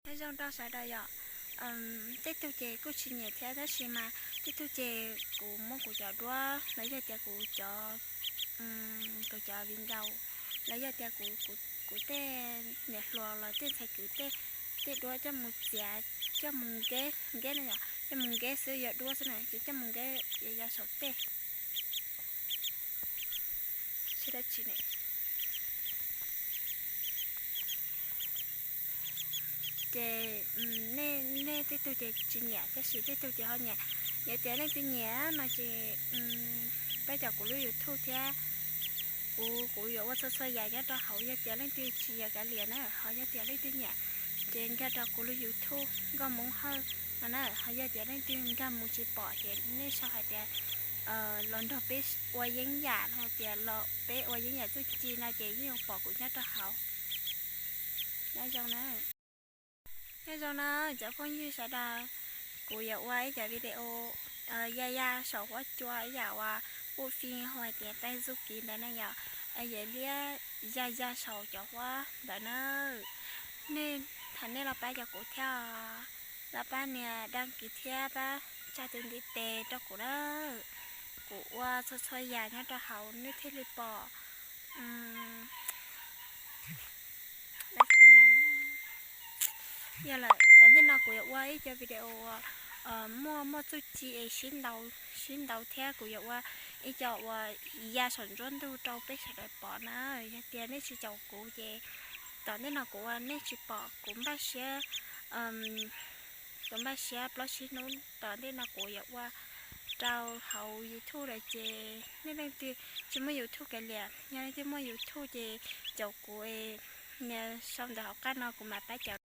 Nyob zoo rau sawv daws yom. Tej tug ces kuj tsis nyiam thiab tab sis mas tej tug ces kuv muab kuv cov duab los yog tias kuv cov, kuv cov viv ncaus los yog tias kuv, kuv tej niam hluas los tej ntxhais kwv tej, tej duab coj mus txiav, coj mus nkeb, nkeb no yom, coj mus nkeb xwb, yog duab xwb na, ces coj mus nkeb ya ya saum tej. Tsis dab tsi ne. Ces nej tej tug ces tsis nyiam tab sis tej tug ces ho nyiam. Yog tias leej twg nyiam no ces pab caum kuv lub YouTube thiab. Kuv, kuv yuav ua txhua txhua yam nyob rau hauv, yog tias leej twg tsis nyiam kav liam na, ho yog tias leej twg nyiam ces nkag rau kuv lub YouTube Nkauj Hmoob Hawj no na, ho yog tias leej twg nkag mus tsis pom ces nej sau hais tias los nrog peb ua yeeb yam no, hais tias los peb ua yeeb yam txuj ci no ces yeej yuav pom kuv nyob rau hauv. Nyob zoo na. Nyob zoo na cov phooj ywg sawv daws, kuv yuav ua ib cov video ya ya saum huab cua ib yam uas pub fij hu hais tias taij zuj kiv ntawd na yom, yuav liab ya ya saum cov huab ntawd na. Nej tham nej los pab cov kuv thiab, los pab nias daj kis thiab pab tsa tus ntiv tes rau kuv na. Kuv ua txhua txhua yam nyob rau hauv nej thiaj li pom. Yog lawm, tom ntej no kuv yuav ua ib co video uas muaj, muaj txuj ci es sib ntaus, sib ntaus thiab kuv yuav ua ib co uas ya saum nruab ntug rau peb sawv daws pom na. Yog tias nej tsis caum kuv ces tom ntej no kuv ua nej tsis pom. Kuv npaj siab, kuv npaj siab plaub tsib hnub tom ntej no kuv yuav ua rau hauv YouTube lawm ces nej leej twg tsis muaj YouTube kav liam, yog leej twg muaj YouTube ces caum kuv, nias sau ntawv hauv qab no kuv mam pab caum.